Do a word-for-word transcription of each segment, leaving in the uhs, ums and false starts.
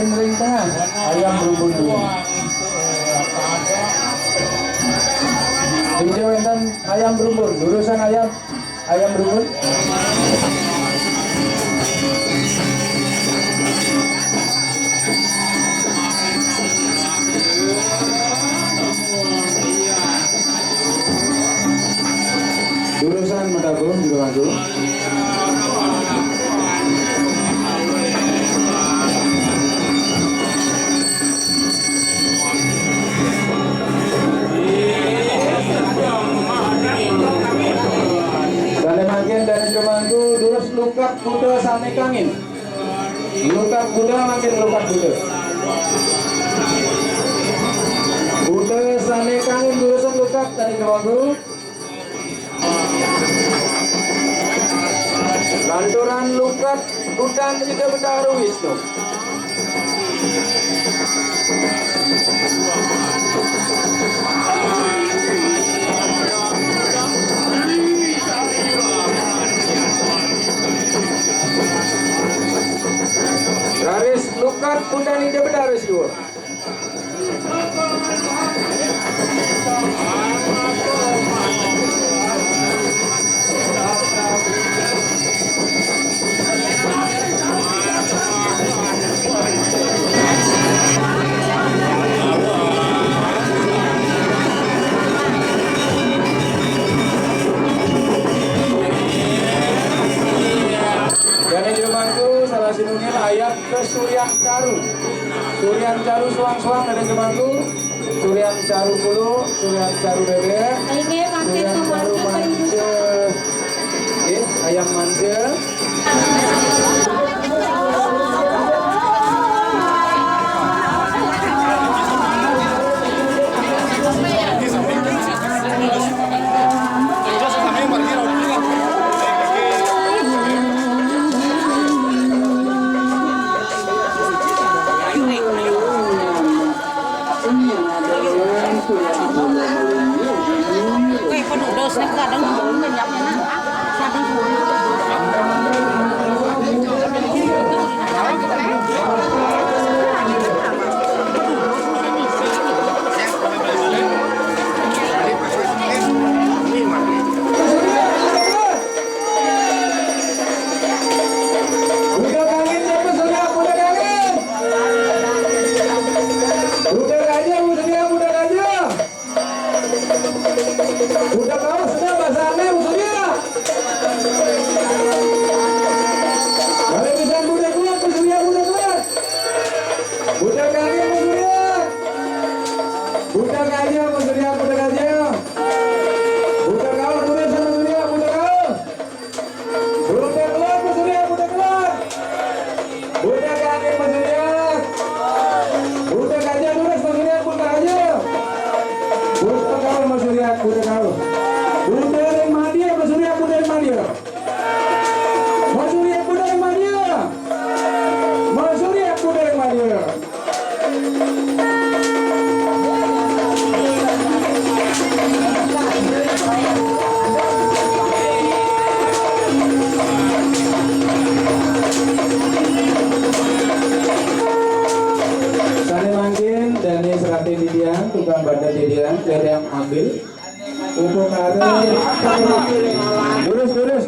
Ring tengah, ayam berumbun dulu. Inggih wénten ayam berumbun, durusang ayam, ayam berumbun. Durusang matabuh, jero mangku. Sané mangkin dané jero mangku, durus lukat kuda sané kangin. Lukat kuda mangkin lukat kuda. Kuda sané kangin durusang lukat dané jero mangku. Lanturan lukat kuda Ida Betara Wisnu. Raris lukat kuda Ida Betara Siwa. Dané jero mangku, salah sinunggil ayat ke Suryan Caru. Suryan Caru suang-suang dané jero mangku. Suryan Caru kulo, Suryan Caru bébék. Inggih, mangkin Suryan Caru mangke. Nggih, ayam mangke. Budak angin siapa sudah budak angin? Budak aja, budak aja. Budak awas, sudah bahasa aneh, Bu Surya. Kalau bisa budak kuat, Bu Surya, budak kuat. Budak angin, Bu Surya. Budak aja, Bu Surya, budak aja. Budak awas, sudah sama Surya, budak awas. Budak keluar, Mas Surya, budak keluar. Budak angin, Mas Surya. Budak aja, lurus, Mas Surya, budak aja. Budak keluar, Mas Surya, budak keluar. Budak yang mandi, Mas Surya, budak yang mandi. Mas Surya, budak yang mandi. Mas Surya, budak yang mandi. Sané mangkin, dané seratin titiang, tukang bantet titiang, titiang ambil. Upakara. Durus, durus.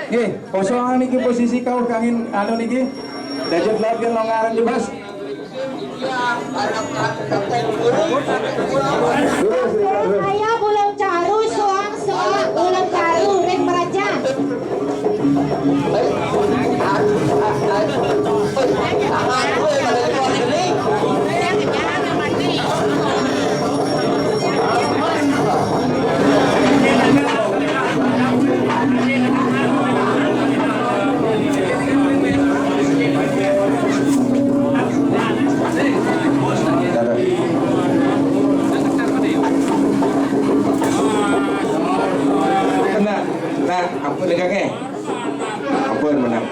Nggih, kosong niki posisi kawuh kangin anu niki. Dajeng laut kan longgaran jebas. Saya Bulung Caru, suang, suang, Bulung Caru, ring meraja. Nah, nah, ampun, Kang, eh. Ampun, menang.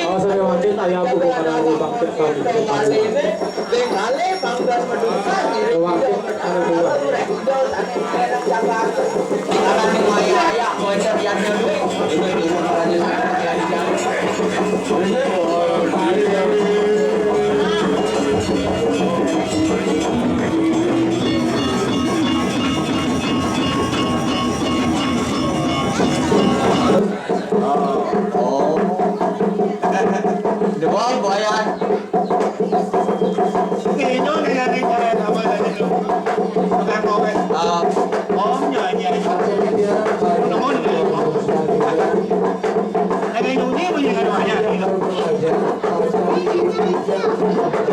Awas, saya mati, saya aku bukan aku bangkit kami. Oh. Di bawah buaya. Inyo ni yang ni, apa tadi tu? Makan kau kan? Ah. Oh, ya, ya, ya. Namun, namun. Lagi nuni punya kan banyak ni.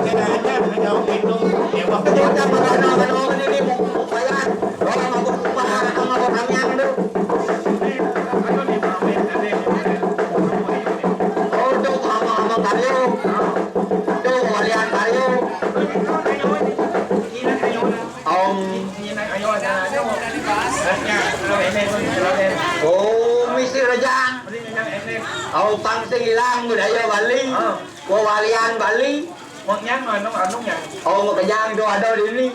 Kita aja, kita jauh itu. Ya, waktu kita makan, makan, makan ini, bukan. Orang mabuk, mabuk, mabuk, mabuk, mabuk, Untuk ama-ama kayu, untuk walian kayu. Om. Oh, misi rejang. Au pang sing ilang budaya Bali. Wewalian Bali. Mau nyang, anu, anu nyang. Oh, mau kenyang tuh ada di ini.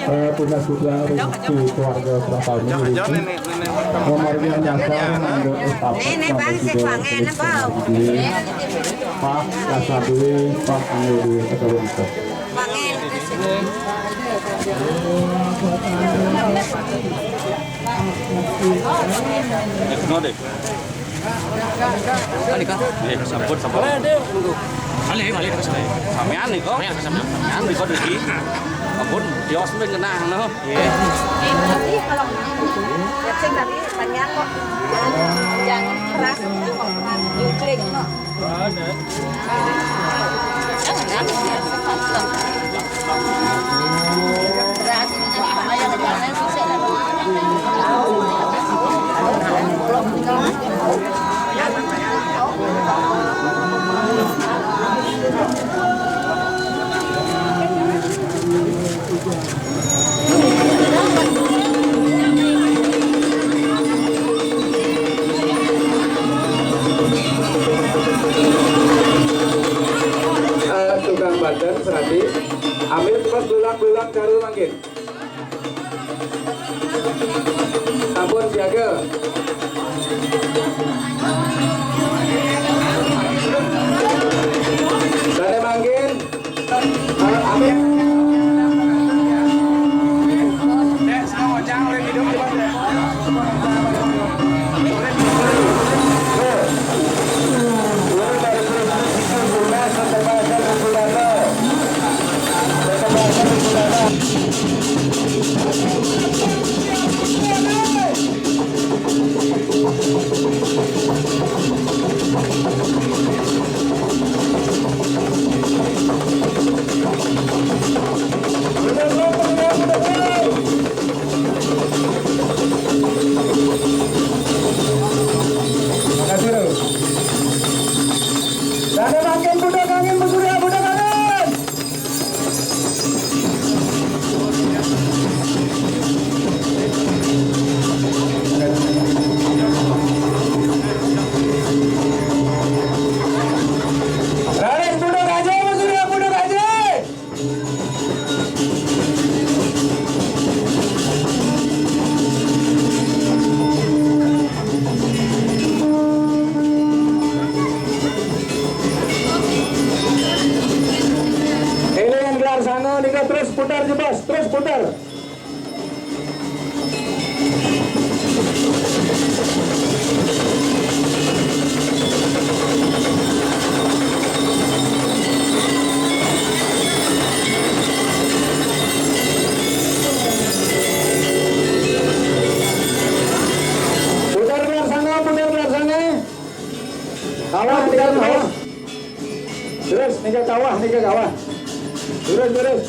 Eh, punya juga rezeki keluarga Pratawi ini. Nomornya nyasar, ngambil estafet, Nenek, ngambil Bang, juga saya pangen, Bang. Pak, kasar duit, Pak, ambil duit, kata begitu. Pangen. Next, no, deh. Balik, Kak. Iya, sampun, sampun. Balik, balik, Kak. Sampean nih, kok. Sampean, sampean. Sampean nih, kok, Deki. Ampun, tios men kenang, no. Iya. Tapi kalau sing tapi banyak kok. Jangan keras, kok keras. Jukling, no. Eh, tukang banten, serati. Ambil pas lulak-lulak caru mangkin. Sampun siaga. Makasih, Bro. Dana makin budak angin, Bu Surya, budak angin. Raden, budak aja, Bu Surya, budak aja. Ini yang gelar sana, nika terus putar jebos, terus putar. Putar belah sana, putar belah sana. Kawah, putar kawah. Terus, nika kawah, nika kawah. Terus, terus.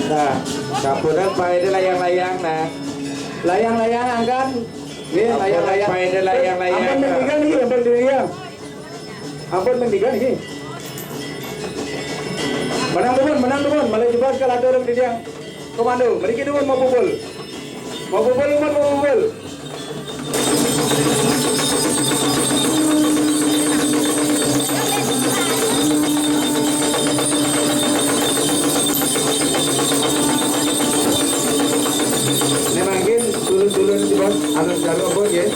Nah, sapuran Pak Edi layang-layang, nah. Layang-layang angkat. Nggih, layang-layang. Pak Edi layang-layang. Ampun, nah. Nika niki, ampun, nika. Ampun, mendingan iki. Menang dumun, menang dumun, malih jebos kalatur titiang komando. Mriki dumun mau pupul. Mau pupul, dumun mau pupul. Ini mangkin dulur-dulur jebos, anu jarum pun nggih.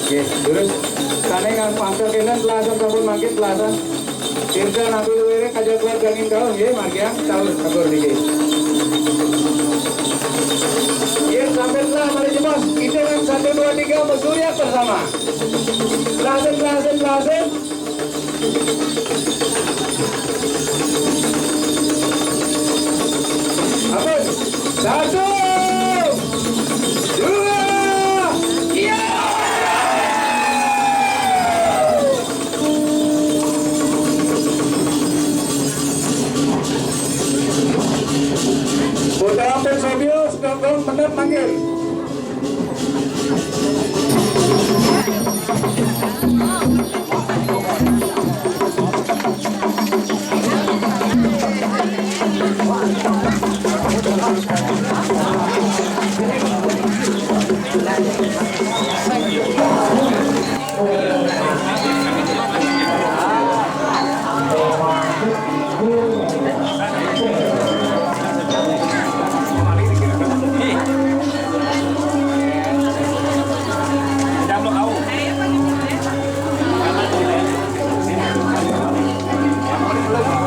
Nggih, terus sané ngan pangkat kénten telasan sampun mangkin telasan. Tirta nabi luwere kaja kuat gangin kaum nggih, margiang taun atur niki. Nggih, sampai telah mari jebos, hitungan satu, dua, tiga, bersuria bersama. Telasan, telasan, telasan. Ampun. Satu, dua, iya. Putra Ampun Sobio, sedang menit manggil.